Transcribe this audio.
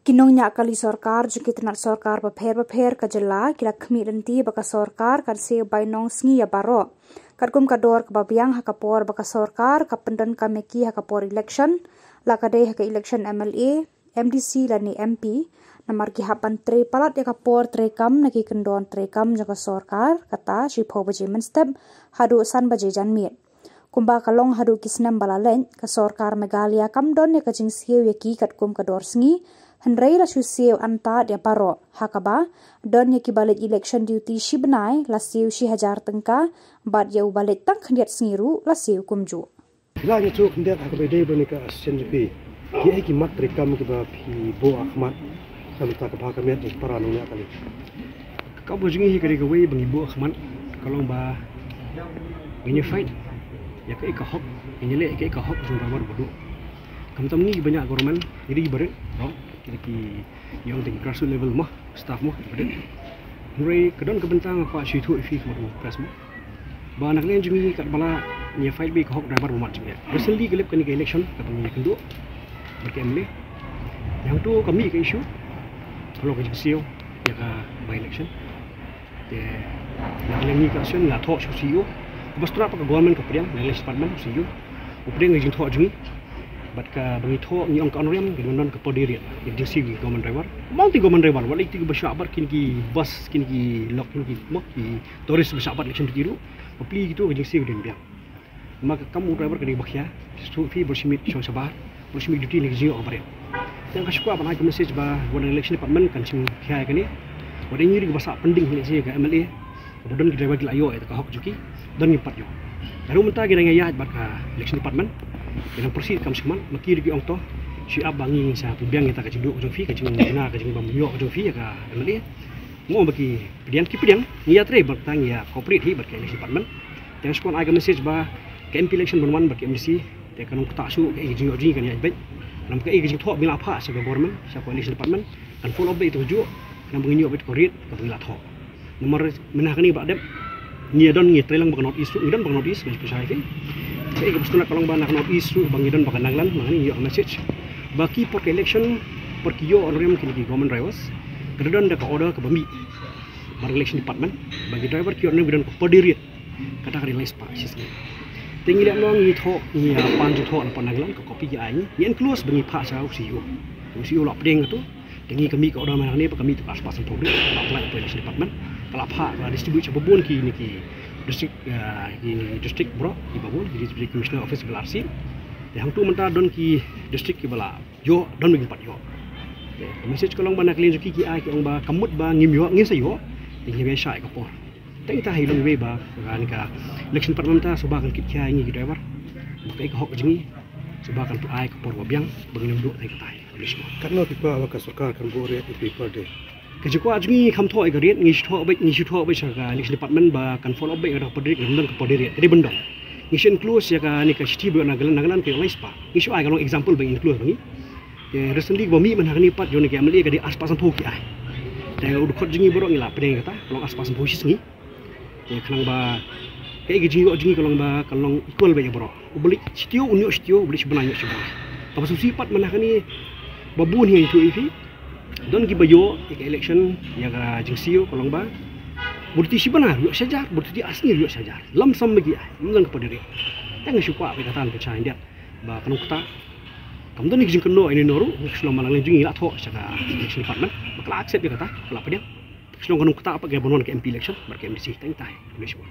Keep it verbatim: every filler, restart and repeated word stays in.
Ki nongñiah kali sorkar jong ki tnat sorkar bapher bapher ka jylla ki la khmih lynti ba ka sorkar kan siew bainong sngi ïa baroh, katkum ka dor kaba biang ha ka por ba ka sorkar ka pyndonkam ïa ki ha ka por election, la ka dei ha ka election M L A, M D C lane M P, namar ki hap ban trei palat ïa ka por trei kam na ki kyndon trei kam jong ka sorkar, kata shiphew baje mynstep haduh san baje janmiet. Kumba ka long haduh ki snem ba la leit, ka sorkar Meghalaya kam don ïa ka jingsiew ïa ki katkum ka dor sngi, hynrei la shu siew antad ïa baroh, ha kaba don ïa kiba leit election duty shi bnai la siew shi hajar tyngka, bad ïa uba leit tang khyndiat sngi ruh la siew kumjuh. Phi la ïathuh khyndiat ha kaba ïadei bad kane ka session jong phi. Kiei ki mat treikam kiba phi buh ha khmat na ka bynta ka bha ka miat jong ki para nongñiah kali? Ka kam ka jong ngi hi ka dei kawei ba ngi buh ha khmat, ka long ba ngin ïa fight ïa kaei ka hok, ngin ïa leh ïa kaei ka hok jong u driver baduh. Khamtam ngi kiba ñiah government, ngi dei kiba rit, no? Ki dei ki, ngi ong te ki grassroots level mo, staff mo, kiba rit. Hynrei ka don ka bynta nga kwah shu ïathuh ïa phi ka mat mo, press mo. Ba na ka liang jong ngi katba lah ngi ïa fight beit ka hok driver bymman jong ngi. Recently ka lep kane ka election kaba ngi ïakynduh bad ka M L A. Hangto ka mih ka issue, ka long ka jingsiew ïa ka by election. Te na ka liang ngi ka sien ngi la thoh sha u C E O. Kaba sdang pat ka government ka pdiang, na ka liang department C E O u pdiang ka jingthoh jong ngi. Bad kaba ngi thoh ngi ong ka honorarium ka dei ban don ka per day rate, ïa ka jingsiew ki government driver. Mo, te government driver, wat la ki ba shah bat kine ki bus, kine ki lok, kine ki mo, ki tourist ba shah bat election duty ruh, bapli kito ka jingsiew ka dei ban biang. Namar ka kam u driver ka dei ba khia, shu phi baroh shi miet shong shabar, baroh shi miet duty ne ka jingïoh kaba rit. Te nga shu kwah ban ai ka message ba wat la election department kan shim khia ïa kane. Wat la ngi ruh kiba sah pending hi lehse ka M L A, kaba don ki driver ki la ïoh ïa ka hok jong ki, don ngim pat ïoh. Ka ruh mynta ki dang ïaid bad ka election department, ki dang proceed kam shikmat, ma ki ruh ki ong to, shu ap ba ngi ngin sa pynbiang ïa kata ka jingduh ka jong phi, ka jingduna ka jingbym ïoh ka jong phi ïa ka M L A. Mo, ba ki pdiang, ki pdiang, ngi ïatrei bad tang ïa cooperate hi bad ka election department. Te nga shu kwah ai ka message ba ka M P election ban wan bad ka M D C, te kan ym ktah shuh kaei ka jingïoh jong ngi, kan ïaid beit. Namar kaei ka jingthoh ba ngi la phah sha ka government, sha ka election department, kan follow up beit ïa kajuh, namar ba ngin ïoh beit ka rate kaba ngi la thoh. Namar mynta kane ba la dep, ngi ïa don, ngi trei lang bad ka North East ruh, ngi don bad ka North East, ngi pynshai phi. Kaei kaba sngewtynnat ka long ba na ka North East ruh ba ngi don bad ka Nagaland, ma ngi ïoh message ba ki por ka election, por ki ïoh honorarium kine ki government drivers, ka dei don da ka order kaba mih bad ka election department ba ki driver ki ïoh honorarium ki don ka per day rate. Kata ka dei lai spah shisngi. Te ngi leh noh, ngi thoh, ngi ïa pan jingthoh na Nagaland, ka copy ki ai ngi, ngi enclose ba ngi phah sha u C E O. U C E O u la pdiang kato. Te ngi ka mih ka order mynta hangne ba ka mih to ka ar spah sanphew ruh, ka la apply to election department, ka la phah, ka la distribute sha babun kine ki district, eh, ki district baroh, ki babun ki district commissioner office ba la received. Te hangto mynta don ki district kiba la ïoh, don ba kim pat ïoh. Te ka message ka long ba na ka liang jong ki, ki ai ki ong ba ka mut ba ngim ïoh, ngin sa ïoh. Te ngi ïa shah ïa ka por. Te ngi ta hi long iwei ba kane ka election department ta shuwa ba kan kit khia ïa ngi ki driver ba kaei ka hok jong ngi, shuwa ba kan ai ka por ba biang ba ngin ym duh. Te ka ta hi. Katno phi kwah ba ka sorkar kan buh rate ïa phi per day? Ka jingkwah jong ngi kam thoh ïa ka rate, ngi shu thoh beit, ngi shu thoh beit sha ka election department ba kan follow up beit ïa ka per day, kan don ka per day rate. Ka dei ban don. Ngi shu enclose ïa kane ka shithi ba ïoh na Nagaland, Nagaland ka ïoh lai spah. Ngi shu ai ka long example ba ngi enclose ba ngi. Te recently ba mih mynta hangne pat jong ngi ka M L A ka dei ar spah sanphew ki ai. Te u dkhot jong ngi baroh ngi la pdiang ïa kata, ka long ar spah sanphew shisngi. Te khnang ba kaei ka jingïoh jong ngi ka long ba kan long equal beit ïa baroh. Uba leit shi taïew un ïoh shi taïew, uba leit shi bnai un ïoh shi bnai. Kaba sngewsih pat mynta kane ba bun hi nga ïathuh ïa phi. Don kiba ïoh ïa ka election, ïa ka jingsiew ka long ba, ba duty shi bnai ruh ïoh shi hajar, ba duty ar sngi ruh ïoh shi hajar. Lump sum ba ki ai, ym don ka per day rate. Te nga shu kwah ba kata kan pynshai khyndiat ba kan ym ktah. Kam don ki jingkynnoh ïa ino ino ruh, nga shu long ba na ka liang jong ngi la thoh sha ka election department ba ka la accept ïa kata, ka la pdiang. Shu long kan ym ktah pat ka ban wan ka M P election bad ka M D C. Tang tai. Khublei shibun.